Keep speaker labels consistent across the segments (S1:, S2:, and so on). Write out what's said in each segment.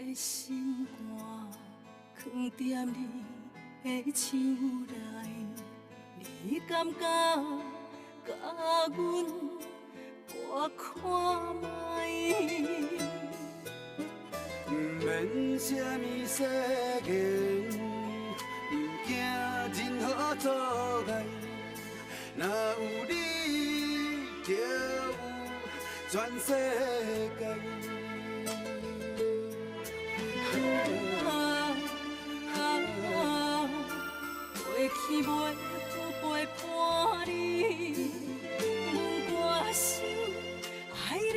S1: 的心肝，囥踮你的手内，你敢觉共阮搏看覓？
S2: 毋免啥物誓言，毋惊任何阻碍，若有你，就有全世界。
S1: 啊啊，过去袂阁陪伴你，阮决心爱你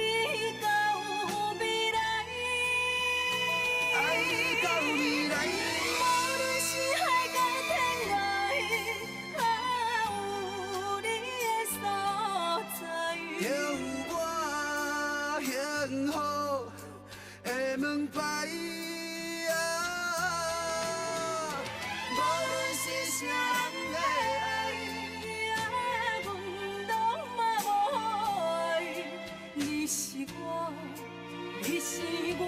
S1: 到未来。
S2: 爱你到未来。
S1: 无论是海角天涯，还有你的所在。
S2: 就有我幸福的门牌。无论是啥人的爱，
S1: 阮拢嘛无爱。你是我，你是我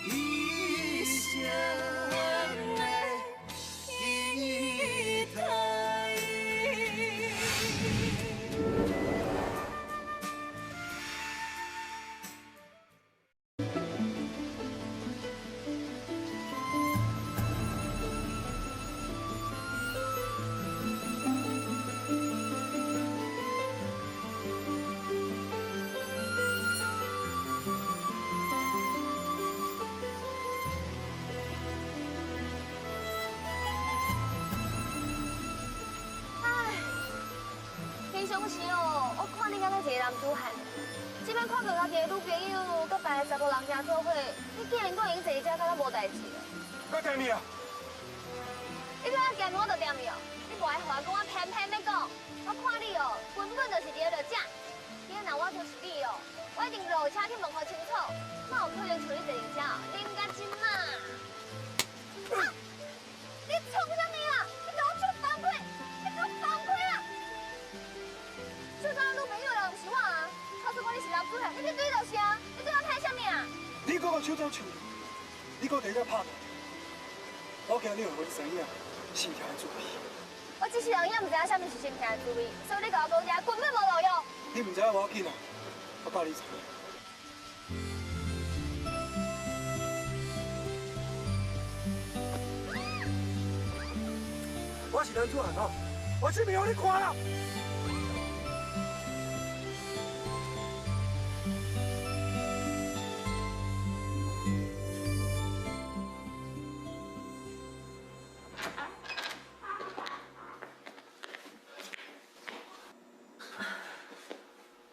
S2: 一生的期待。
S3: 唉，平常时哦，我看你敢若一个男子汉，这摆看到家己的女朋友佮别个查埔人行做伙，你竟然阁会用坐车敢若无代志哦。
S4: 我踮伊啊！
S3: 你欲我踮我就踮伊哦，你无爱予我讲，我偏偏欲讲。我看你哦，根本就是一个劣者。今仔若我就是你哦，我一定落车去问予清楚，哪有可能像你坐车啉甲这马？啊！你创啥物啊？你共我出放开！你共我放开啊！就算女朋友了，毋是我啊。告诉我你是男子汉，你去对就是啊。你对我拍啥物啊？
S4: 你阁共手走手，你阁伫咧拍我，我惊你会阮知影心痛的滋味。
S3: 我这世人也毋知影啥物是心痛的滋味，所以你共我讲这根本无路用。
S4: 你毋知影无要紧啊，我教你知。我是男子汉哦，我这面予你看啦。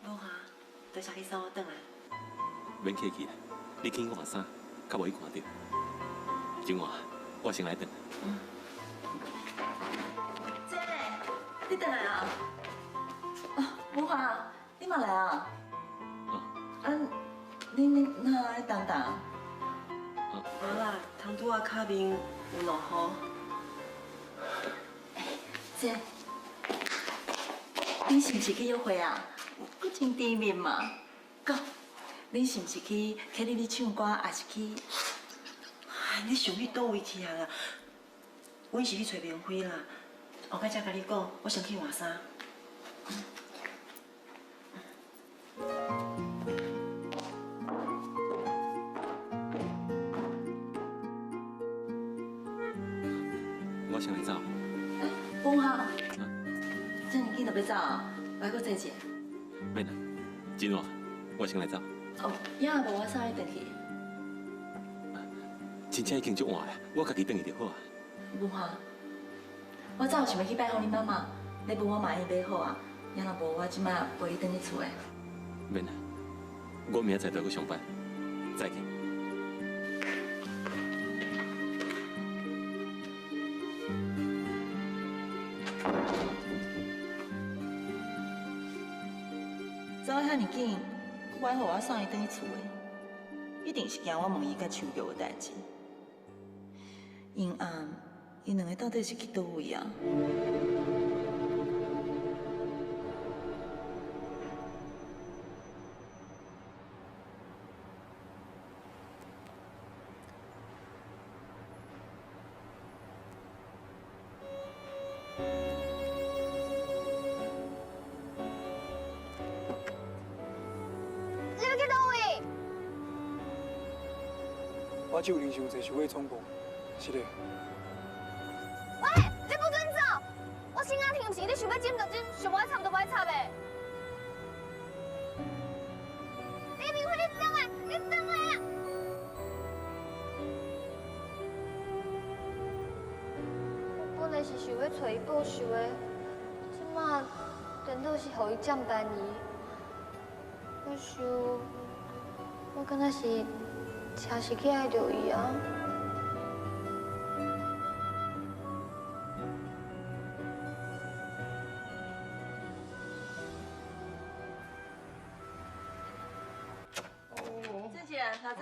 S5: 无华，多谢你送我转来。
S6: 免客气啦，你紧换衫，较无伊看著。静华，我先来转。
S5: 姐，你转来啊？哦，无华，你嘛来啊？
S6: 哦。
S5: 啊，恁哪咧等等？
S6: 哦。
S7: 无啦，头拄仔跤面有落雨。
S5: 欸，姐，恁是毋是去约会啊？阁真甜蜜嘛。阁，恁是毋是去 KTV 唱歌，抑是去？
S7: 哎，你想去佗位去啊啦？阮是去揣明辉啦。后摆才共你讲，我先去换衫。
S6: 我先来走。
S5: 欸，文华，这么紧就欲走啊？我还阁坐者。
S6: 免啦，真话，我先来走。
S5: 哦，也无我送你转去。
S6: 真正已经足晚啦，我家己转去就好啊。
S5: 文华，我早有想欲去拜访恁妈妈，你问我嘛已经买好啊，也若无我这摆陪你转去厝的。
S6: 免啦，我明仔载就去上班，再见。
S5: 走得遐尔紧，阁无爱予我送伊转去厝的，一定是惊我问伊佮秋菊的代志。英暗，𪜶两个到底是去佗位啊？
S4: 我只有啉伤济，想欲冲动，是咧。
S3: 喂，你不准走！我心仔疼是你想欲斟就斟，想无爱插就无爱插的。李明辉，你转来，你转来啊！我本来是想欲揣伊报仇的，这马颠倒是予伊占便宜。我想，我敢若是车是去爱著伊啊。
S5: 郑姐，老早。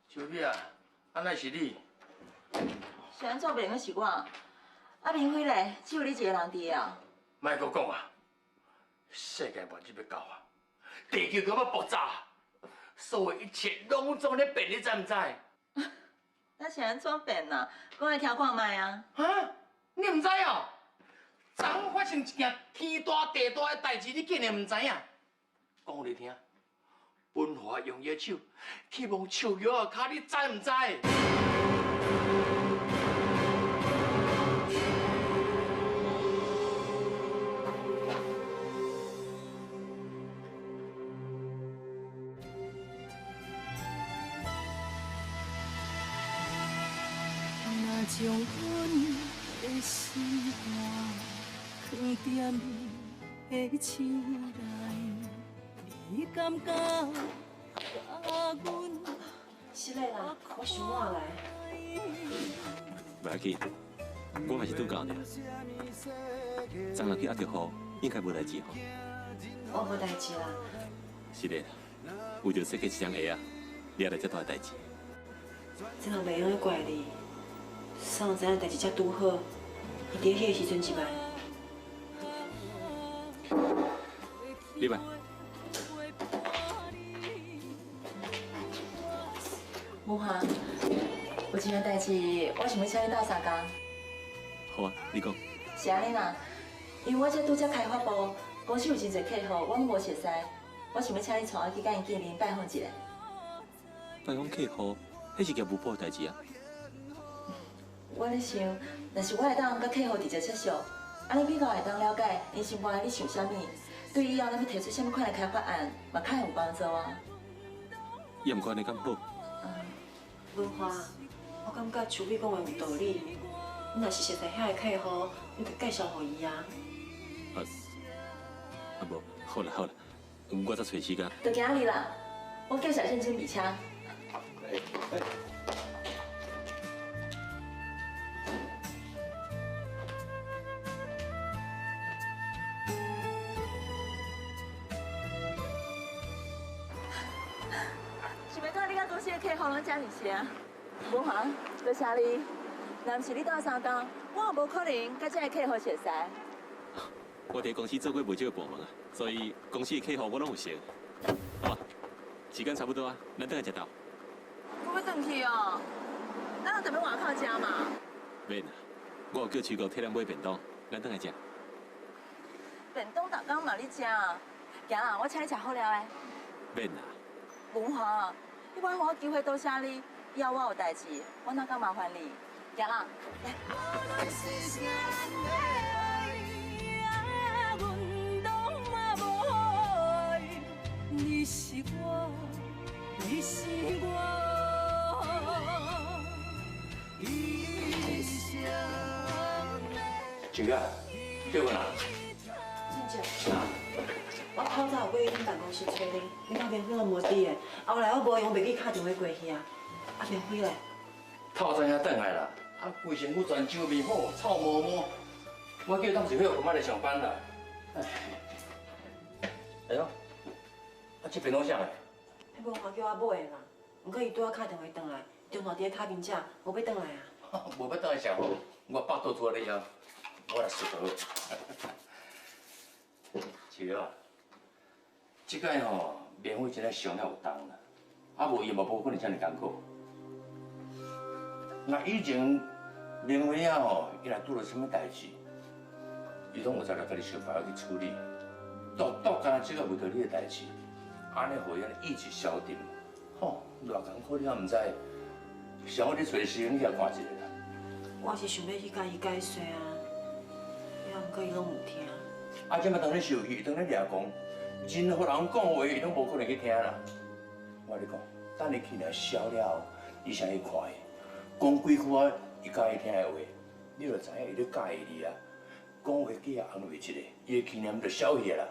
S8: 秋美啊，啊哪是你？
S5: 是按怎袂用是我？啊，明辉咧，只有你一个人伫啊。
S8: 莫阁讲啊，世界末日欲到啊，地球阁欲爆炸，所有一切拢总咧变，你知毋知？
S5: 那是按怎变啊？讲来听看觅啊。
S8: 哈？你毋知哦？昨昏发生一件天大地大的代志，你竟然毋知影？讲予你听。文华用伊的手去摸树叶仔跤，你知毋知？
S1: 若将阮的心肝藏伫你的手内，你感觉？
S7: 是嘞啦，我想我来。
S6: 袂要紧，我嘛是拄到尔。昨昏去压著雨，应该无代志吼。
S7: 我无代志啦。
S6: 是嘞，为著设计一双鞋仔，惹来这大代志。
S7: 这人袂用得怪你，啥人知影代志才拄好，伊伫彼个时阵入来。
S6: 入来。
S5: 文华，有一件代志，我想欲请你斗相共。
S6: 好啊，你讲。
S5: 是按呢啦，因为我这拄才开发部，公司有真济客户，我拢无熟似，我想欲请你带我去佮𪜶见面拜访一下。
S6: 拜访客户，彼是业务部的代志啊。
S5: 我咧想，若是我会当佮客户直接接触，按呢比较会当了解𪜶心肝内咧想啥物，对以后咱欲提出啥物款的开发案，嘛较会有帮助啊。
S6: 也毋过按呢敢好？
S7: 文华，我感觉秋美讲的有道理。你若是熟似遐个客户，你就介绍予伊啊。
S6: 啊无，好啦好啦，我再揣时间。
S5: 就今日啦，我叫小先准备车。想袂到你佮公司的客户拢遮尔熟。文华，多谢你。若毋是你斗相共，我也无可能佮这个客户熟似。
S6: 我伫公司做过袂少的部门啊，所以公司的客户我拢有熟。好啊，时间差不多啊，咱转来食昼。
S5: 阁欲转去哦？咱人踮咧外口食嘛。
S6: 免啦，我有叫徐哥替咱买便当，咱转来食。
S5: 便当逐工嘛你食啊？行啦，我请你食好料的。
S6: 免啦。
S5: 文华，你莫予我机会多谢你，以后我有代志，我哪敢麻烦你？行啦，来。
S1: 你是我，你是我一生。
S8: 静姐，叫我哪？
S7: 静姐，我透早有过去恁办公室揣你，你甲明辉拢无伫的，后来我无闲，袂记敲电话过去啊。啊，明辉咧？
S8: 透早遐转来啦，啊，规身躯全酒味，吼，臭毛毛。我叫当时歇困，来上班啦。哎呦，啊，这便当啥的？
S7: 彼文华叫我买的啦，毋过伊拄仔敲电话转来，中昼伫咧脚边食，无欲转来啊。
S8: 无欲转来上好，我腹肚出来了，我来食就好。是啊，这摆吼，明辉真正伤了有重啦，啊无伊嘛无可能遮尔艰苦。那以前明辉啊吼，伊若拄著啥物代志，伊拢有才来共你想办法去处理。独独干焦这个为著你的代志，按呢予伊按呢意志消沉，吼，偌艰苦你也毋知。上好你揣时间去看一下啦。
S7: 我是想欲去共伊解释啊，也毋过伊拢毋听。
S8: 啊，这摆当咧受气，当咧掠狂，任何人讲话，伊拢无可能去听啦。我共你讲，等伊气尔消了后，你先去看伊，讲几句话伊佮意听的话，你就知影伊咧佮意你啊。讲话去安慰一下，伊的气念就消去啦，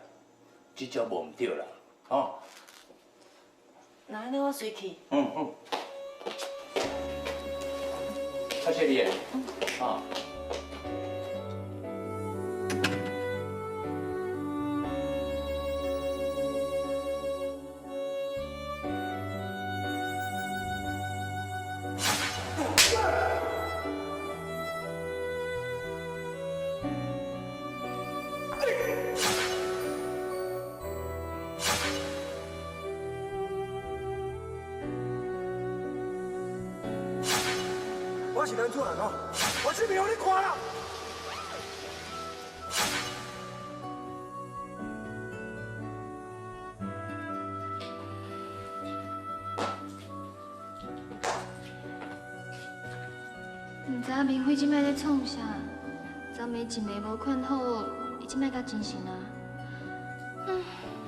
S8: 这招无毋对啦，吼。
S7: 那按呢，我随去。
S8: 嗯嗯。谢谢你。啊。
S4: 我是男主人哦，我这面予你看啦。
S3: 毋知影明辉这摆咧创啥？昨暝一暝无困好，伊这摆较精神啊。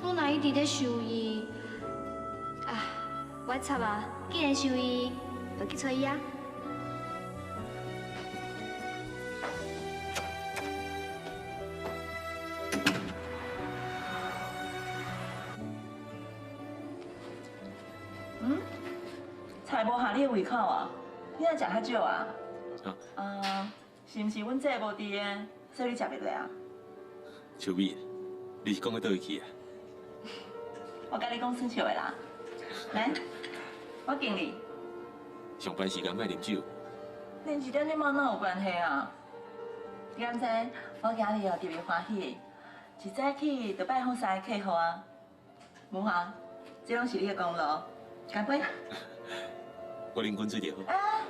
S3: 我若一直咧想伊，啊，我插啊，既然想伊，就去揣伊啊。
S5: 菜无合你的胃口啊？你哪食较少啊？啊，是毋是阮姐无伫的，所以你食袂落啊？
S6: 秋美，你是讲到佗位去啊？
S5: 我共你讲耍笑的啦。来，我敬你。
S6: 上班时间莫啉酒。
S5: 啉一点点嘛，哪有关系啊？你敢知我今日哦特别欢喜，一早起就拜访三个客户啊。无华，这拢是你的功劳，干杯！
S6: 我啉滚水就好。
S5: 啊，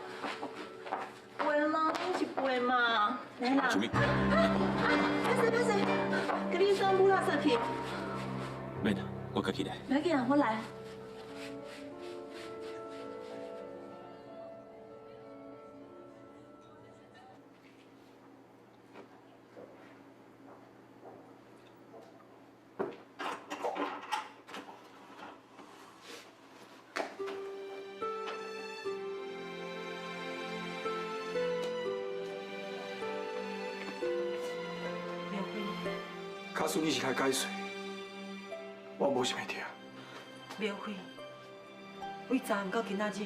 S5: 会吗？饮一杯嘛。来啦。
S6: 秋美。
S5: 啊啊！歹势歹势，给你送补垃圾去。
S6: 免啦，我家己来。
S5: 袂要紧啊，我来。
S4: 假使你是来解释，我无想欲听。
S7: 明辉，为昨暗到今仔日，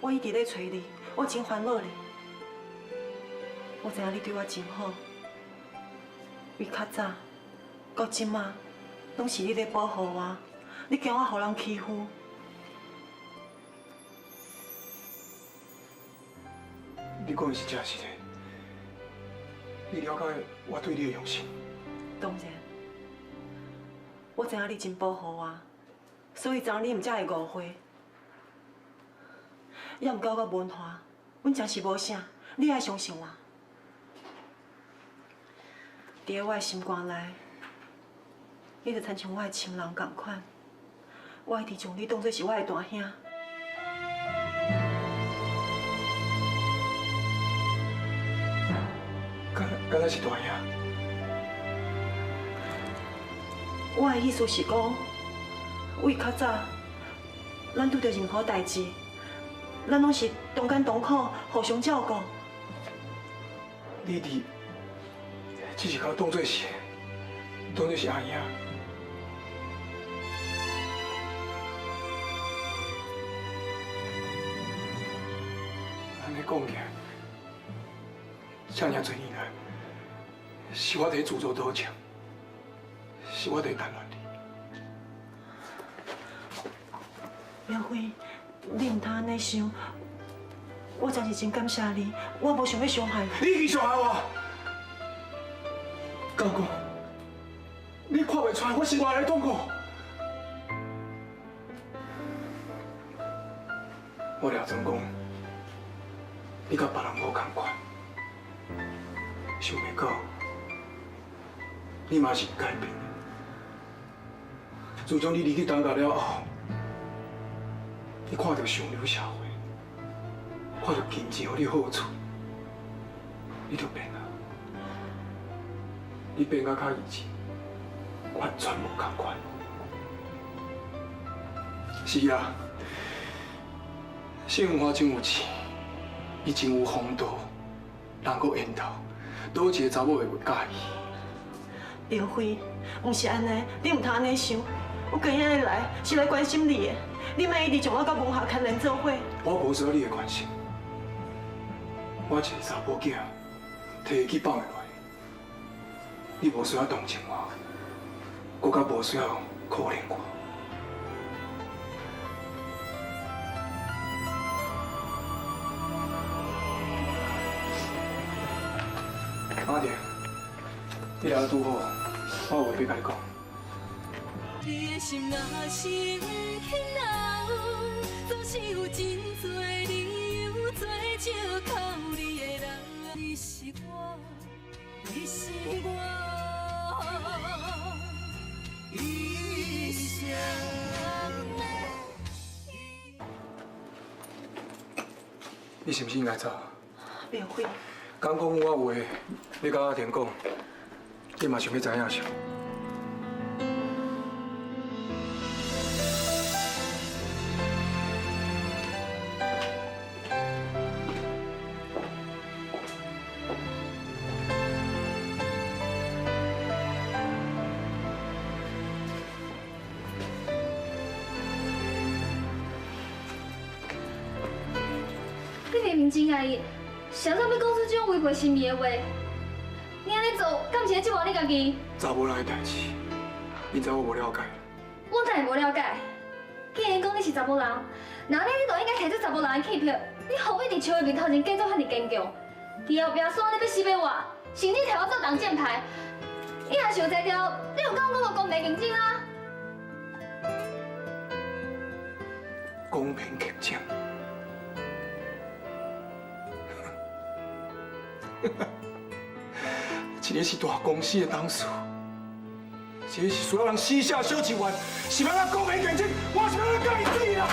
S7: 我一直咧揣你，我真烦恼你。我知影你对我真好，为较早到这马，拢是你咧保护我，你惊我予人欺负。
S4: 你讲的是真实的，你了解我对你的用心。
S7: 当然，我知影你真保护我，所以昨昏你毋才会误会。也毋过我文华，阮真是无啥，你爱相信我。伫我的心肝内，你就亲像我的亲人仝款，我一直将你当作是我的大兄。
S4: 敢若是大兄？
S7: 我的意思是讲，为较早，咱拄著任何代志，咱拢是同甘同苦，互相照顾。
S4: 你伫，只是共我当作是，当作是阿兄。按呢讲起来，遮尔济年来，是我伫自作多情。是我伫谈恋你。
S7: 明辉，你毋通按呢想，我真是真感谢你，我无想欲伤害
S4: 你。你去伤害我，敢讲，你看袂出来我是偌个痛苦。我掠装讲，你佮别人无仝款，想袂到，你嘛是改变的。自从你离去东家了后，你看著上流社会，看著金錢予你好處，你就變啊！你變甲較以前完全無仝款。是啊，盛華真有錢，伊真有風度，人閣緣投，佗一个查某會袂佮意？
S7: 明輝，毋是按呢，你毋通按呢想。我今日來是來關心你的，你莫一直將我佮文華牽連做伙。
S4: 我無需要你的關心，我一个查某囝，提起放會落，你無需要同情我，閣較無需要可憐我。阿婷，你来拄好，我有话欲共你讲。
S1: 你的心若是毋肯留，总是有真济理由做借口你的人。你是我，你是我一生的。
S4: 你是毋是应该走？
S7: 明輝。
S4: 敢讲我有话欲佮阿婷讲，你嘛想欲知影是？
S3: 你明明真愛伊，啥物欲講出這種違背心意的話？你按呢做，敢毋是咧折磨你家己？
S4: 查某人的代誌，你知我無了解。
S3: 我當然無了解。既然講你是查某人，那呢你就應該提出查某人的氣魄。你何必佇秋的面頭前假作遐爾堅強？佇後壁煞咧欲死欲活，甚至提我做擋箭牌。你若是有才調，你有敢講過公平競爭啊？
S4: 公平競爭。一个是大公司的董事，一个是需要人私下小职员，是欲按怎公平竞争？我是欲按怎佮伊比啦？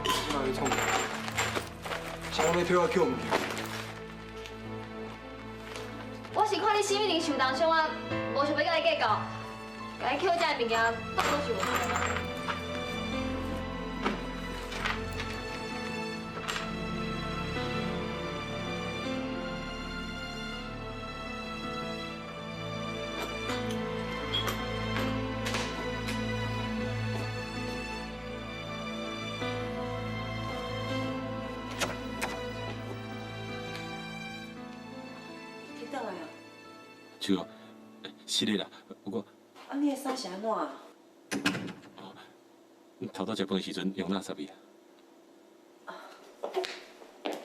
S4: 你咧创啥？啥人咧替我捡物件？
S3: 我是看你心一定受重伤啊，无想欲佮你计较，共你捡这个物件当作是有。
S7: 你倒来啊？
S6: 秋菊，是的啦，我。
S7: 啊，你的衫是按怎啊？
S6: 头拄食饭的时阵用垃圾去啊。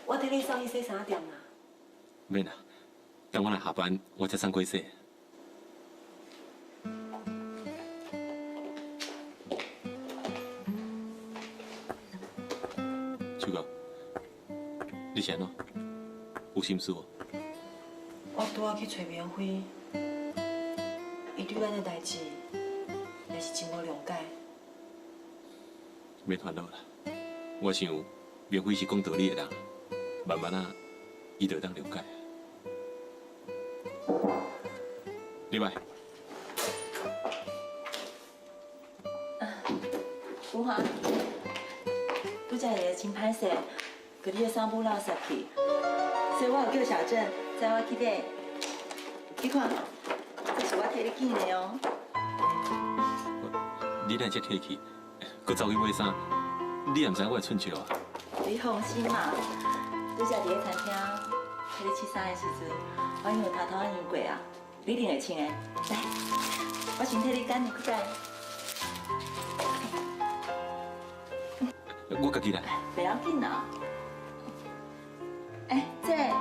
S7: 我替你送去洗衫店啦。
S6: 免啦，等我来下班，我才送过洗。秋菊，你是按怎？有心事无？
S7: 我拄仔去揣明辉，伊对咱的代誌也是真無諒解。
S6: 免煩惱啦，我想明輝是講道理的人，慢慢仔，伊就會當諒解。入來。
S5: 文華，拄才會真歹勢，佮你的衫母垃圾去，所以我有叫小鄭載我去買。你看，這是我替你揀的哦。
S6: 你哪會這客氣？閣走去買衫，你也毋知我的寸笑啊？
S5: 你放心嘛，拄才佇咧餐廳替你試衫的時陣，我因為偷偷仔量過啊，你一定會穿的。來，我先替你揀一塊。
S6: 我家己來。
S5: 袂要緊啦。欸，姐，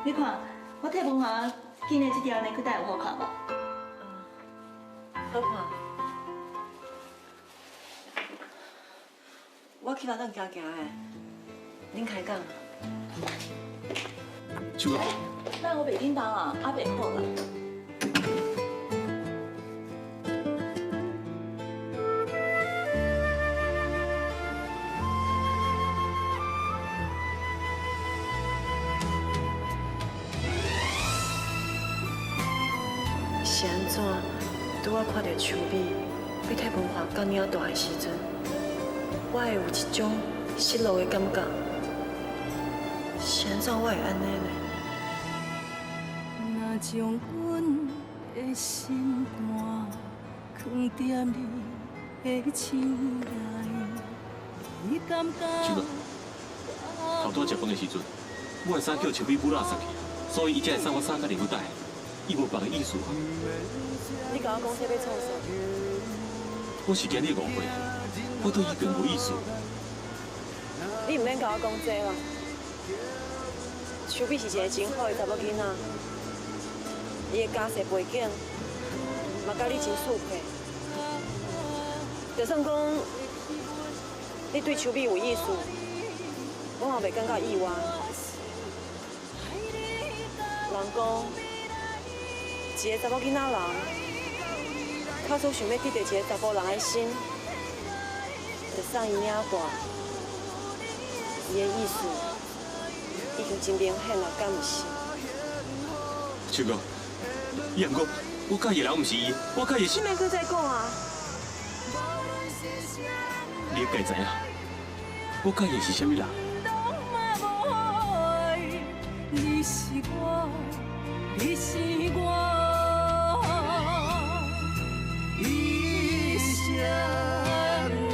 S5: 你看我替文華揀的這條內褲帶有好看無？
S7: 好看。我去去楼顶行行的，恁开讲。
S6: 秋哥，
S5: 那我袂叮当啊，阿袂好啦。
S7: 是按怎？拄我看到秋美欲替文华降尔大的时阵，我会有一种失落的感觉。是按怎我会按呢呢？
S1: 若将阮的心肝藏踮你的手内，你感觉？
S6: 秋哥，头拄仔食饭的时阵，我的衫叫秋美补垃圾去，所以伊才会送我衫佮礼物袋。伊无别个意思啊！
S7: 你共我讲这欲创啥？
S6: 我是惊你误会，我对伊并无意思。
S7: 你毋免共我讲这啦。秋美是一个真好的查某囡仔，伊的家世背景嘛，佮你真相配。就算讲你对秋美有意思，我嘛袂感觉意外。人讲，一个查某囡仔人，假使想欲得著一个查埔人的心，就送伊领带。伊的意思已经真明显了，敢毋是？
S6: 秋哥，伊毋过我佮意的人毋是伊，我佮意是。
S7: 你免阁再讲啊！
S6: 你该知影，我佮意的是啥物人？
S1: 你是我，你是我。一生的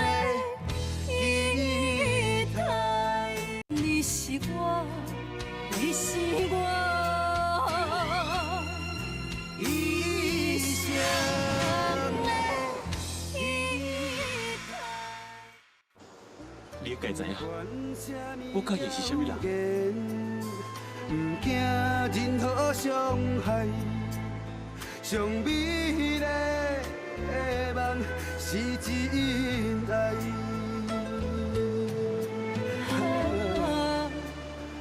S1: 期待，你是我，你是我，一生的期待。
S6: 你该知影，我佮意的是啥物人？
S2: 毋惊任何伤害，上美丽的梦是真爱。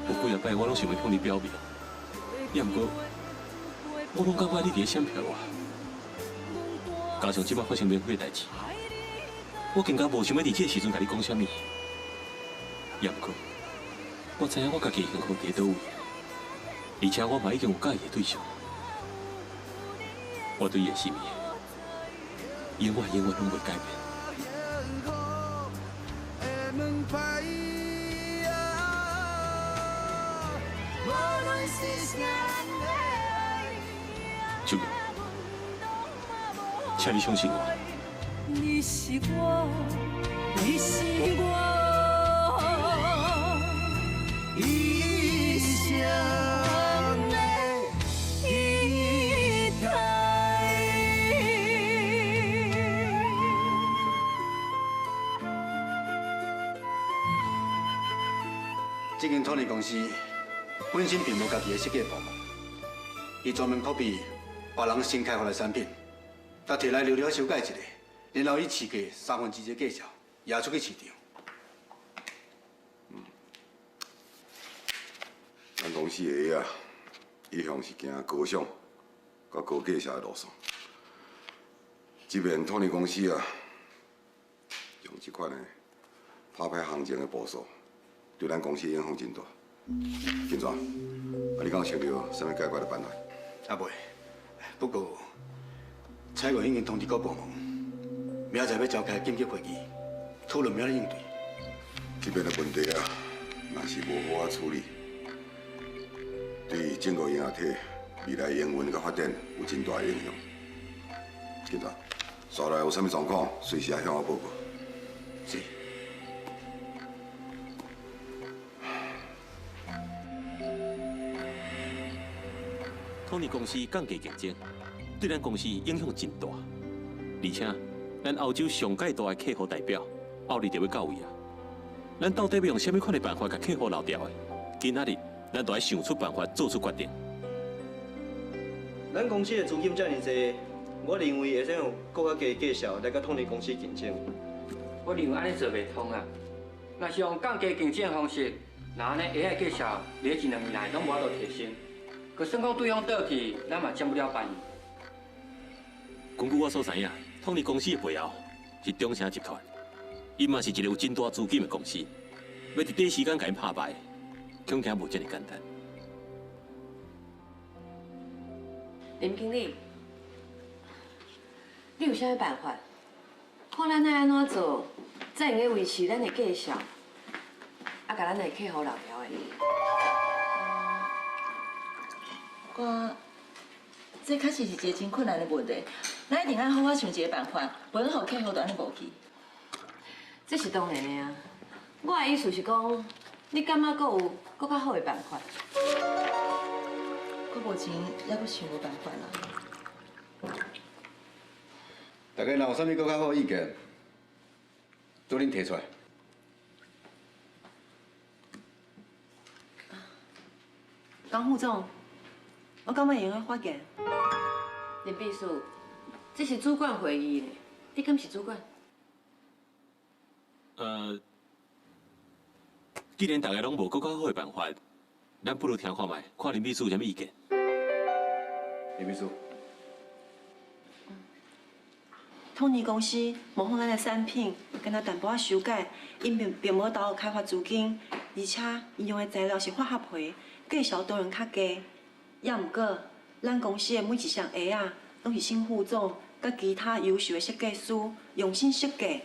S6: 有几若摆我拢想欲向你表明，也毋过我拢感觉你伫咧闪避我。加上这摆发生免费的代志，我更加无想欲伫这个时阵共你讲啥物。也毋过我知影我家己的幸福伫佗位。而且我嘛已经有佮意的对象，我对伊的心意，永远永远拢袂改变。秋哥，请你相信我。
S1: 你是我，你是我，一生。
S9: 这间托尼公司本身并无家己的设计部门，伊专门 copy 别人新开发的产品，佮提来略略修改一下，然后以市价1/3的价钱压出去市场。
S10: 咱公司的鞋啊，一向是行高尚、佮高价数的路线。这边托尼公司啊，用这款的拍歹行情的步数。对咱公司影响真大。金泉，啊，你敢有想著啥物解决的办法？
S9: 啊袂，不过采购已经通知各部门，明仔载欲召开紧急会议，讨论欲按怎应对。
S10: 这边的问题啊，若是无好好处理，对整个营业体未来营运佮发展有真大的影响。金泉，煞来有啥物状况，随时来向我报告。
S9: 是。
S6: 托尼公司降价竞争，对咱公司影响真大。而且，咱欧洲上盖大的客户代表，后日就欲到位啊！咱到底欲用啥物款的办法共客户留牢的？今仔日，咱就爱想出办法，做出决定。
S11: 咱公司的资金遮尔济，我认为会使用阁较低的价数来佮托尼公司竞争。
S12: 我认为按呢做袂通啊！若是用降价竞争的方式，那按呢鞋仔的价数，伫一两年内拢无法度提升。就算讲对方倒去，咱嘛占不了便宜。
S6: 根据我所知影，统一公司的背后是中城集团，伊嘛是一个有真大资金的公司，欲伫短时间共𪜶拍败，恐惊无遮尔简单。
S13: 林经理，你有啥物办法？看咱爱按怎做，才会用维持咱的价数，啊，共咱的客户留牢的。
S5: 我这确实是一个真困难的问题，咱一定爱好好想一个办法，袂用予客户就按呢无去。
S13: 这是当然的啊。我的意思是讲，你感觉阁有阁较好的办法？
S5: 我目前犹阁想无办法啦。
S9: 大家若有啥物阁较好的意见，拄恁提出来。
S7: 江副总，我感觉会用得发言。
S13: 林秘书，这是主管会议呢，你敢是主管？
S6: 既然大家拢无阁较好的办法，咱不如听看觅，看林秘书有啥物意见。
S9: 林秘书，
S7: 统一公司模仿咱的产品，敢若淡薄仔修改，𪜶并无投入开发资金，而且𪜶用的材料是化合皮，价数当然较低。也毋过，咱公司的每一双鞋仔，拢是新副总佮其他优秀的设计师用心设计，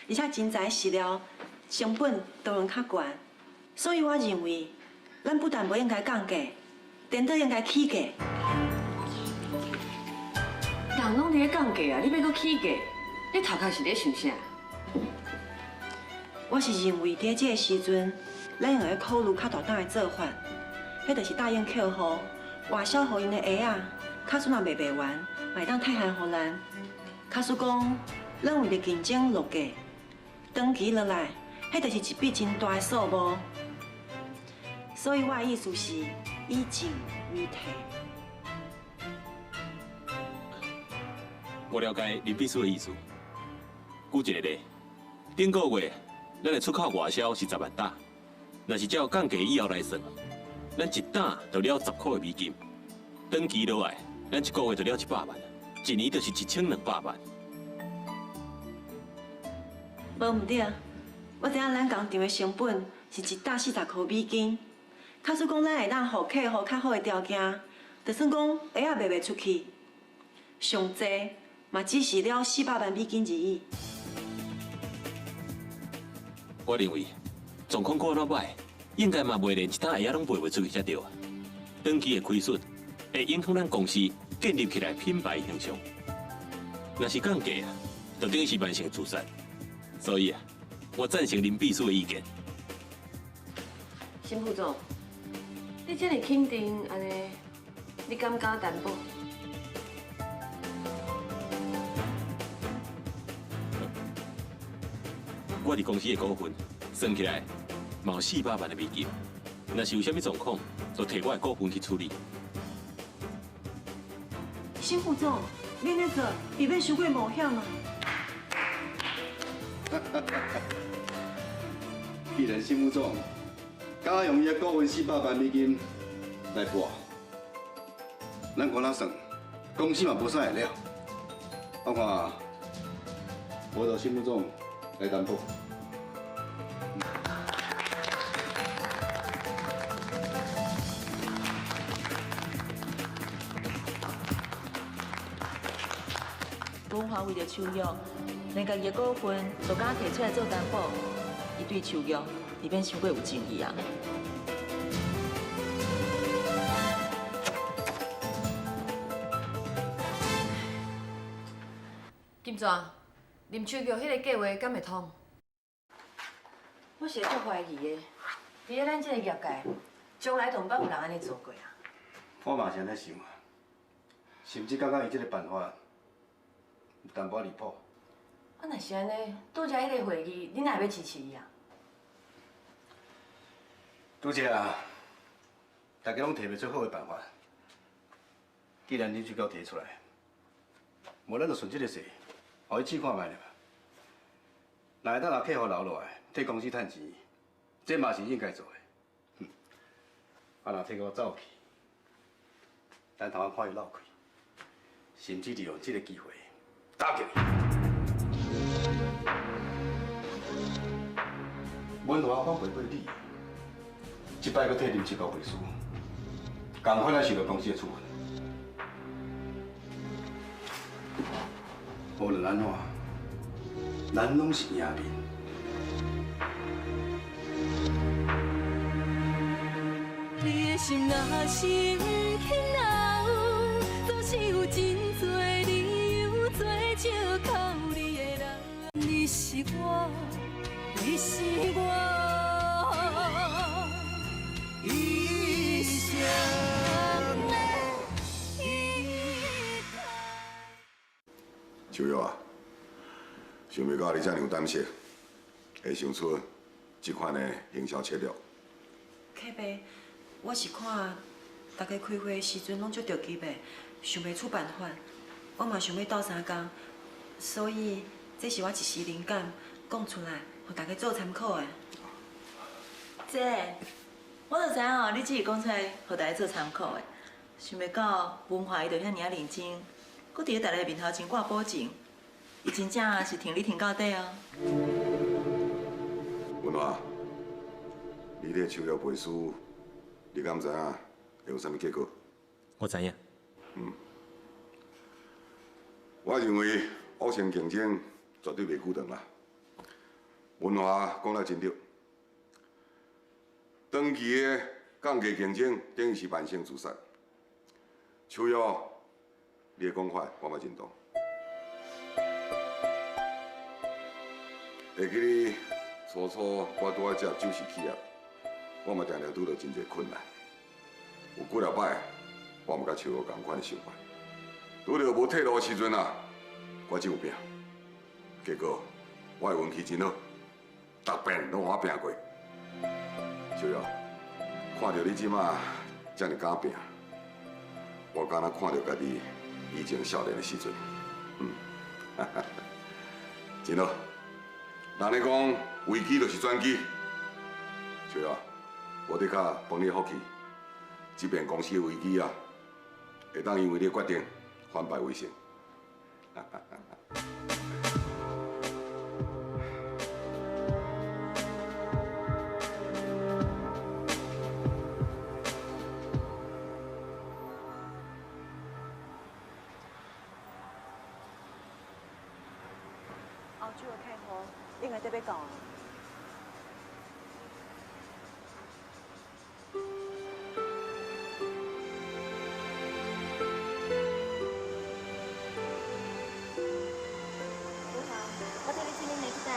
S7: 而且真材实料，成本当然较悬。所以我认为，咱不但无应该降价，颠倒应该起价。
S13: 人拢伫咧降价啊，你欲阁起价？你头壳是咧想啥？
S7: 我是认为伫这个时阵，咱应该考虑较大胆的做法，彼就是答应客户外销予𪜶的鞋仔，假使若卖袂完，嘛会当退还予咱。假使讲，咱为著竞争落价，长期落来，彼就是一笔真大的数目。所以我的意思是，以进为退。
S6: 我了解林秘书的意思。举一个例，顶个月咱的出口外销是10万担，若是照降价以后来算，咱一担就了10块的美金。长期落来，咱一个月就了100万，一年就是1200万。
S7: 无毋对，我知影咱工厂的成本是一担40块美金。假使讲咱会当予客户较好的条件，就算讲鞋仔卖袂出去，上济嘛只是了400万美金而已。
S6: 我认为状况阁按怎歹，应该嘛袂连一担鞋仔拢卖袂出去才对啊。长期的亏损会影响咱公司建立起来品牌形象。若是降价啊，就等于是慢性自杀。所以啊，我赞成林秘书的意见。
S13: 辛副总，你这么肯定按呢，你敢敢担保？
S6: 我伫公司的股份算起来，嘛有400万的美金。若是有啥物状况，就提我的股份去处理。
S7: 辛副总，你按呢做，未免伤过冒险啊！
S9: 既然辛副总敢用伊的股份400万美金来搏，咱看怎算，公司嘛无啥会了。我看，无就辛副总来担保。
S5: 文华为著秋玉，连家己的股份都敢提出来做担保，伊对秋玉未免伤过有情义啊。
S13: 金泉，林秋玉彼个计划敢会通？我是会足怀疑的，伫咧咱这个业界，从来都毋捌有人按呢做过啊。
S9: 我嘛是按呢想啊，甚至感觉伊这个办法有淡薄仔离谱。
S13: 啊，若是按呢，拄才彼个会议，你哪会欲支持伊啊？
S9: 拄才啊，大家拢提袂出好的办法。既然林秋娇提出来，无咱就顺这个势，予伊试看觅咧嘛。若会当共客户留落来，替公司趁钱，这嘛是应该做的。哼，啊，若替我走去，等头仔看伊落气，甚至利用这个机会打击伊。文华反背对你，这摆阁替林志高背书，仝款来受到公司的处分。无论按怎，咱拢是赢面。
S1: 你的心若是毋肯留，总是有真多理由做借口你的人。你是我，你是我一生的依靠。
S10: 秋玉啊，想袂到你遮尔有胆识，会想出这款的营销策略。
S7: 客爸，我是看大家开会的时阵拢足著急的，想袂出办法，我嘛想欲斗相共，所以这是我一时灵感讲出来，予大家做参考的。
S5: 姐，我就知影哦，你只是讲出来，予大家做参考的。想袂到文华伊就遐尔仔认真，阁伫咧大家面头前挂保证，伊真正是挺你挺到底哦。
S10: 文华，你咧手约背书，你敢知影会有啥物结果？
S6: 我知影。
S10: 嗯，我认为恶性竞争绝对袂久长啦。文华讲得真对，长期的降价竞争等于是慢性自杀。秋玉，你的讲法我嘛认同。会记得初初我拄仔接酒席企业，我嘛定定拄著真济困难。有几若摆，我嘛佮秋玉仝款的想法。拄著无退路的时阵啊，我只有拼。结果我的运气真好，逐遍拢予我拼过。秋玉，看著你这马遮尔敢拼，我敢若看著家己以前少年的时阵，真好。人咧讲危机就是转机，秋玉，我的确帮你福气，这边公司的危机啊，会当因为你的决定反败为胜。
S7: 欧洲的客户应该得欲到啊。
S5: 文华，我替你整理内裤袋，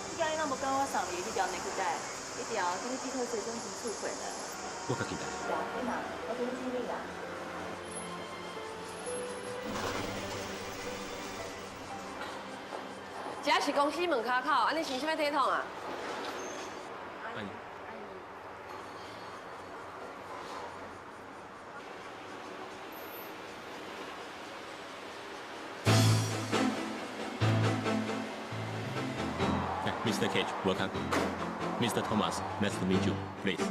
S5: 你今日拢无教我送你彼条内裤袋，彼条跟你这套西装真适配呢。
S6: 我家己带。
S5: 对啊，我替你整理啦。
S13: 这是公司门口口，按呢是啥物体统啊？
S6: 阿姨。Mr. Cage, welcome. Mr. Thomas, nice to meet you. Please.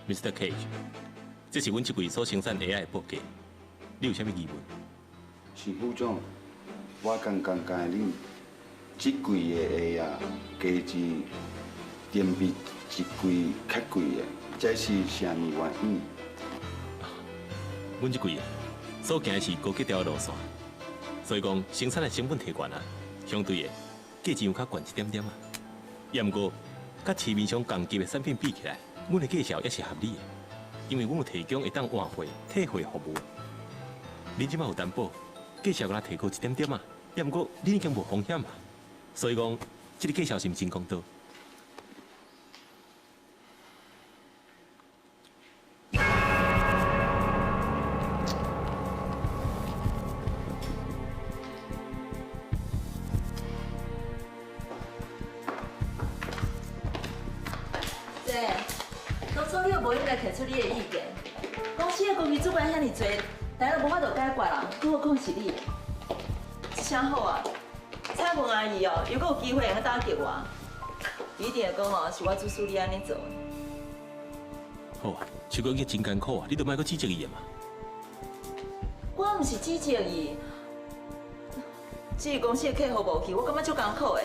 S6: Mr. Cage，這是阮這季所生產鞋仔的報價，你有啥物疑問？
S14: 是副總，我敢感覺恁這季的鞋仔價錢定比一季較貴的，這是啥物原因？
S6: 阮這季所行的是高格調的路線，所以講生產的成本提懸啊，相對的價錢有較懸一點點啊。也毋過，佮市面上仝級的產品比起來，阮的價錢也是合理的，因為阮有提供會當換貨、退貨服務。恁這擺有擔保，價錢閣提高一點點啊，也毋過恁已經無風險啊，所以講這個價錢是毋真公道。
S5: 姐，當初你又無應該提出你的意見。公司的高級主管遐爾濟，但都無法度解決啦，更何況是你。這下好啊，彩文阿姨哦，如果有機會會用打擊我，伊一定會講哦，是我指使你按呢做的。
S6: 好啊，秋哥已經真艱苦啊，你就莫閣指責伊啊嘛。
S5: 我毋是指責伊，只是公司的客戶無去，我感覺足艱苦的，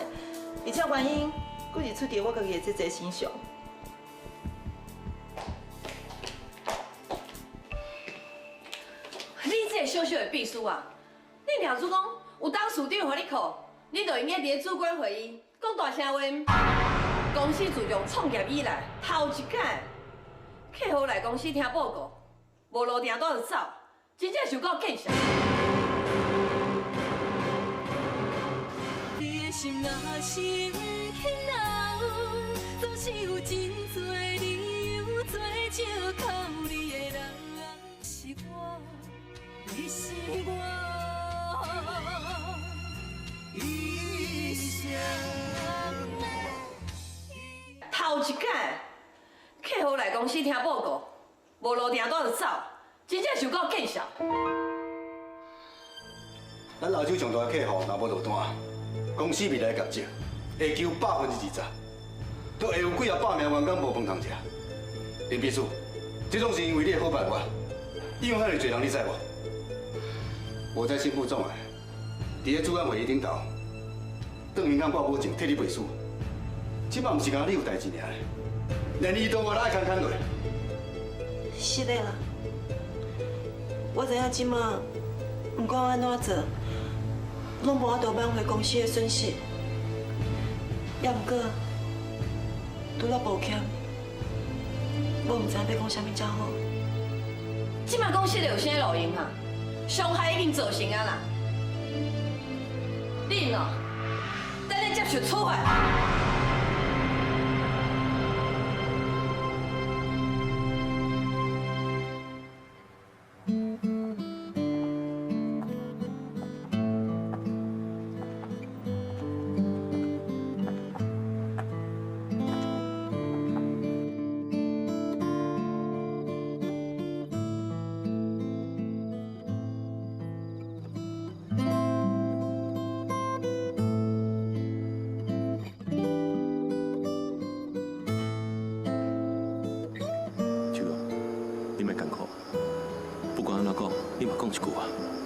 S5: 而且原因閣是出佇我家己的這濟身上。
S13: 你這個小小的秘書啊，你掠主講有董事長予你靠，你就用該佇咧主管會議講大聲話。公司自從創業以來，頭一擺客戶來公司聽報告，無落訂單就走，真正是有夠見識。
S1: 你的心若是毋肯留，總是有真濟理由做借口。你的人是我，你是我一生的。
S13: 頭一擺客戶來公司聽報告，無落訂單就走，真正是有夠見笑。
S9: 咱澳洲上大的客戶若無落單，公司未來業績會求20%，都會有幾仔百名員工無飯通食。林秘書，這攏是因為你的好辦法，影響遐爾濟人，你知無？無在新副總啊，佇咧主管會議頂頭，當銀行掛保證替你背書。這擺毋是干焦你有代誌爾，連伊都我來愛牽牽落。
S7: 是的啦，我知影這馬毋管按怎做，攏無法度挽回公司的損失。也毋過，除了抱歉，我毋知影欲講啥物才好。
S13: 這馬講實的有啥路用啊？傷害已經造成啊啦！恁哦，等咧接受處罰。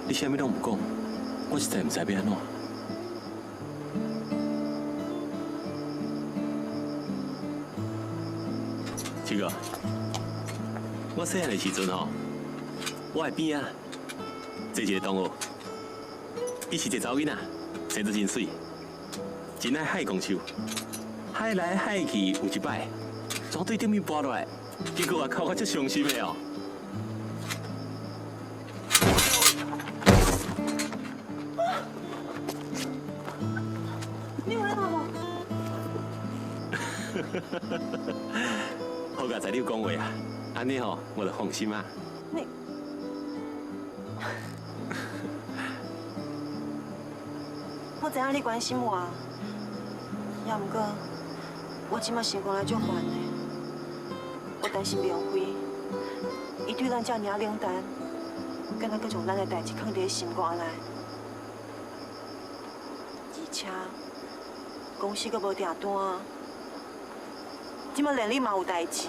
S6: 你啥物攏毋講，我實在毋知欲按怎。秋哥，我細漢的時陣吼，我的邊仔坐一個同學，伊是一個查某囡仔，生得真媠，真愛害公樹，害來害去有一擺，從對頂面跋落來，結果啊，哭甲足傷心的哦。好佳哉你有講話啊，按呢吼，我就放心啊。
S7: 你，我知影你關心我，也毋過我這馬心肝內足煩的，我擔心明輝，伊對咱遮爾冷淡，敢若閣將咱的代誌囥佇咧心肝內，而且公司閣無訂單。這馬連你嘛有代誌，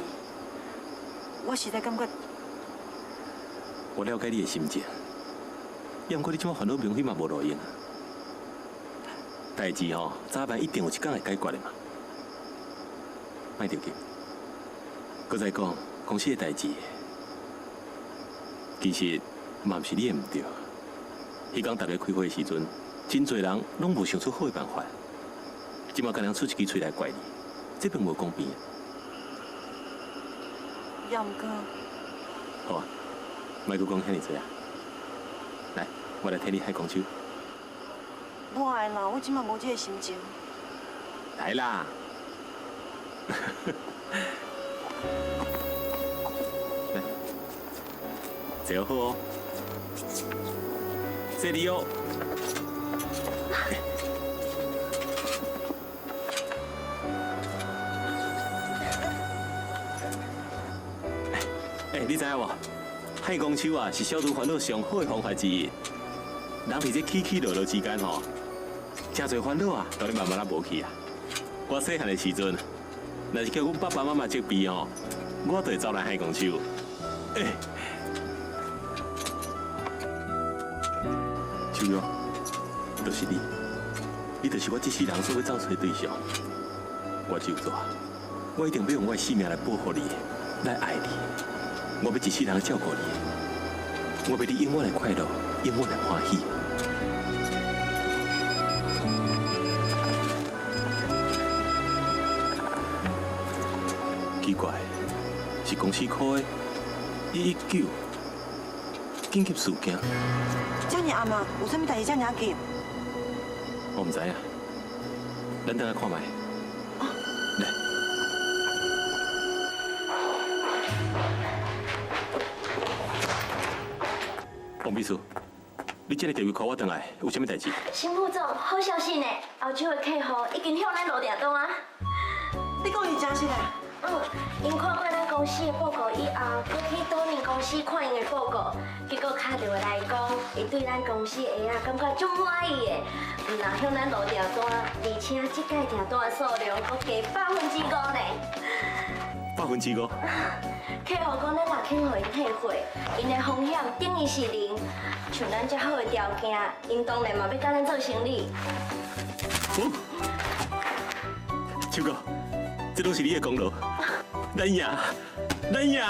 S7: 我實在感覺。
S6: 我了解你的心情，也毋過你這馬煩惱明輝嘛無路用啊。代誌吼，早晚一定有一天會解決的嘛。莫著急。閣再講，公司的代誌，其實嘛毋是你的毋對。彼工大家開會的時陣，真濟人攏無想出好的辦法，這馬敢若出一支喙來怪你，這並無公平。
S7: 也毋過，
S6: 好啊，莫閣講遐爾濟啊！來，我來替你海公手。
S7: 無愛啦，我這馬無這個心情。
S6: 來啦！來，坐好哦，這裡哦。欸，你知影無？海公手啊，是消除烦恼上好的方法之一。人伫这起起落落之间吼，真侪烦恼啊，都咧慢慢仔无去啊。我细汉的时阵，若是叫阮爸爸妈妈责备吼，我就会走来海公手。欸，秋玉，就是你，你就是我这世人所欲走揣的对象。我就做，我一定要用我的性命来保护你，来爱你。我欲一世人照顾你，我欲你永远的快乐，永远的欢喜。奇怪，是公司开119紧急事件。
S7: 遮尔暗啊，有啥物代志遮尔急？
S6: 我毋知影，咱转来看觅。来。王秘书，你这个电话 call 我转来，有啥物代志？
S3: 新副总，好消息呢！欧洲的客户已经向咱落订单啊。
S7: 你讲是真实啊？
S3: 嗯，𪜶看过咱公司的报告以后，阁去多年公司看𪜶的报告，结果敲电话来讲，伊对咱公司的鞋仔感觉足满意的，毋但向咱落订单，而且这届订单的数量阁加5%呢。
S6: 5%？
S3: 客户讲，咱若肯予𪜶退货，𪜶的风险等于是零。像咱遮好的条件，𪜶当然嘛欲佮咱做生意。
S6: 哦，秋哥，这拢是你的功劳，咱赢，咱赢。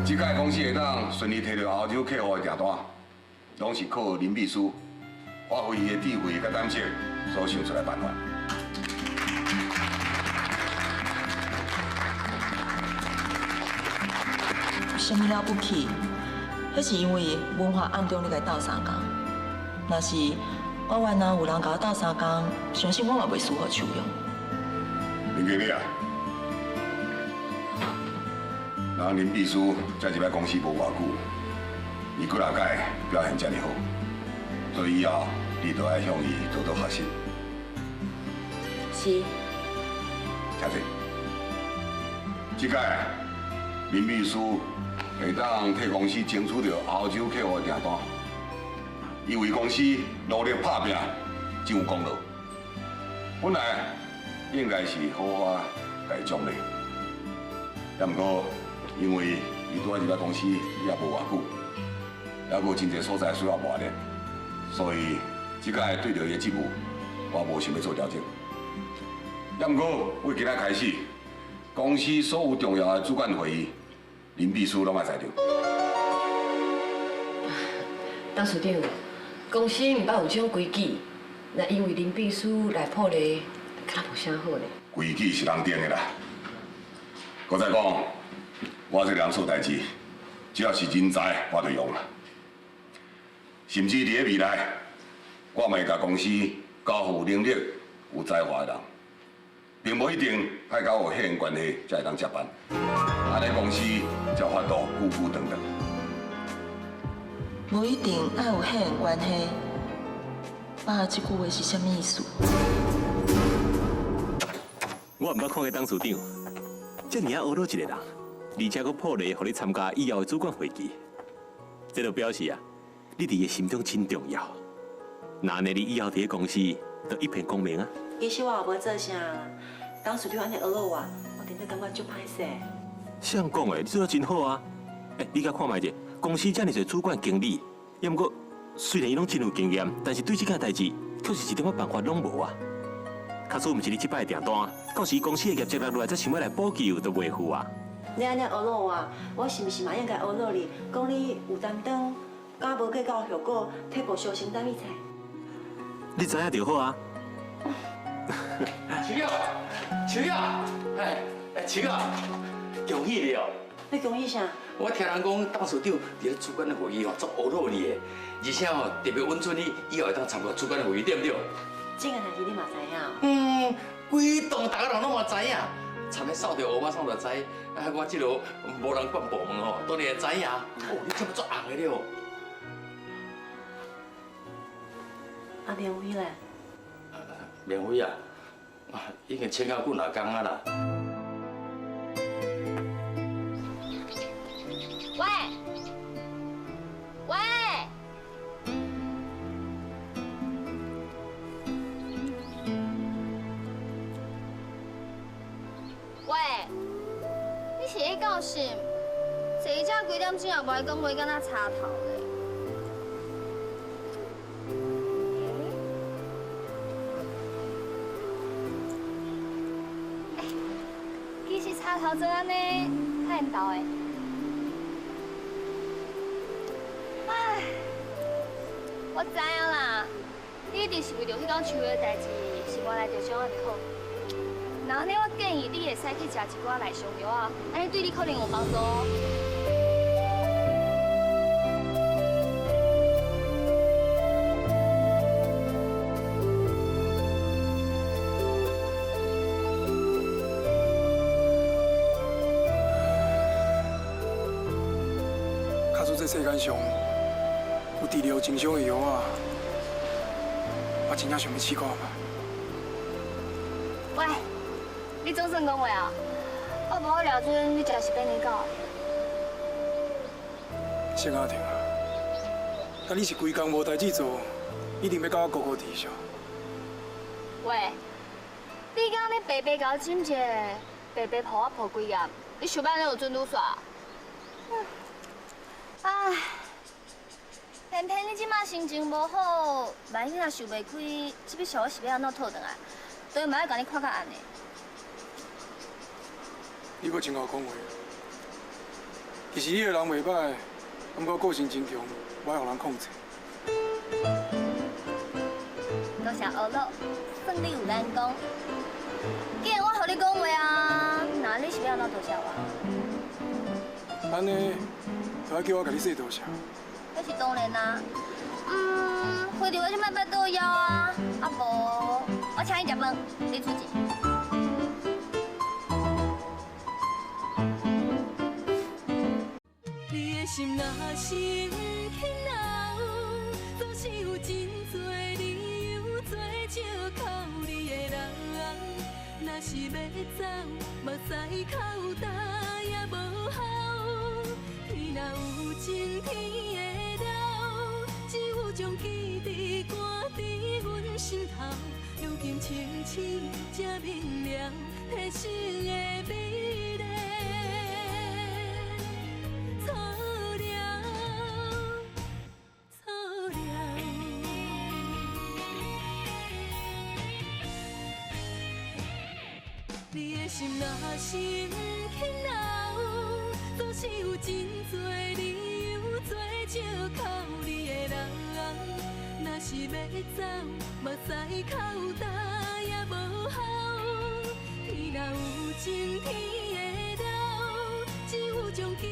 S10: 这届公司会当顺利提到欧洲客户的订单，拢是靠林秘书发挥伊的智慧佮胆识所想出来办法。
S5: 有啥物了不起？彼是因为文化暗中咧共斗相共。若是我原来有人共我斗相共，相信我嘛袂输予秋玉。
S10: 林经理啊。人林秘书才入来公司无偌久，伊几若届表现遮尔好，所以以后你都爱向伊多多学习。
S5: 是。
S10: 请坐。这届林秘书会当替公司争取到欧洲客户的订单，伊为公司努力打拼，真有功劳。本来应该是好好共伊奖励，也毋过。因为伊拄仔入来公司也无偌久，还阁有真济所在需要磨练，所以这届对著伊的职务，我无想欲做调整。也毋过为今仔开始，公司所有重要的主管会议，林秘书拢爱在场。
S13: 董事长，公司毋捌有这种规矩，那因为林秘书来破例，敢无啥好呢？
S10: 规矩是人定的啦。阁再讲。我这个人做代志，只要是人才，我就用啦。甚至伫咧未来，我嘛会共公司交予有能力、有才华的人，并无一定爱佮有血缘关系才会当接班。按呢公司才有法度久久长长。
S5: 无一定爱有血缘关系，爸这句话是啥物意思？
S6: 我毋捌看过董事长遮尔仔恶鲁一个人。而且阁破例，予你参加以后的主管会议，这就表示啊，你伫伊心中真重要。那按呢，你以后伫咧公司就一片光明啊。
S7: 其实我也无做啥，董事长按呢呵咾我，我真的感觉足歹势。
S6: 谁讲的？你做得真好啊！欸，你共看觅者，公司遮尔济主管经理，也毋过虽然伊拢真有经验，但是对这件代志却是一点仔办法拢无啊。假使毋是你这摆的订单，到时公司的业绩落来，才想欲来补救都袂赴啊。
S7: 你按呢呵咾我，我是毋是嘛应该呵咾你？讲你有担当，敢无计较后果，退步小心担一切。
S6: 你知影就好啊。
S8: 秋玉，秋玉，哎，秋玉，恭喜你哦！
S7: 你恭喜啥？
S8: 我听人讲，董事长伫咧主管会议吼，足乌鲁你的，而且吼特别允准你以后会当参加主管会议，对不对？
S7: 这个代志你嘛知影？
S8: 嗯，规栋逐个人拢嘛知影，参咧扫著乌马扫就知，啊，我这个无人管部门吼，当然会知影。哦，你这么足红的了。
S7: 啊，明辉咧？
S8: 明辉啊，已经请到几若工啊啦。
S3: 喂，喂，喂，你是咧教什？坐这几点钟也无爱讲话，敢若插头咧。欸，其实插头做按呢较缘投的。我知影啦，你一定是为著彼工树的代志，心肝内著伤仔袂好。那按呢，我建议你会使去食一寡内伤药啊，按呢对你可能有帮助哦。
S4: 假使这世间上有治疗情伤的药啊，我真正想欲试看觅。
S3: 喂，你总算讲话啊？我无好廖准，你食是变年狗？
S4: 谢阿婷啊，但你是规工无代志做，一定欲共我孤孤伫上。
S3: 喂，你敢咧白白共我枕一下，白白抱我抱几页，你想欲按怎就准愈煞？唉，偏偏你这马心情无好，万一若想袂开，这笔账我是欲按怎讨转来？当然嘛爱共你看较暗的。
S4: 你阁真𠢕讲话。其实你个人袂歹，不过个性真强，无爱予人控制。
S3: 多谢欧乐，算你有眼光。既然我予你讲话啊，那你是欲按怎多谢我？
S4: 按呢，就爱叫我共你说多谢。
S3: 那是当然啦。非得我这摆拜倒枵啊，啊无我请你食饭，你出钱。
S1: 你的心若是毋肯留，总是有真多理由做借口你的人。若是欲走，目屎哭焦也无效。天若有情天会老，只有将记忆赶伫阮心头。如今清醒才明了，提醒的美丽。错了，错了。你的心若是毋肯留，总是有真多理由做借口你的人。若是欲走，目屎哭焦也无效。天若有情天会老，只有将记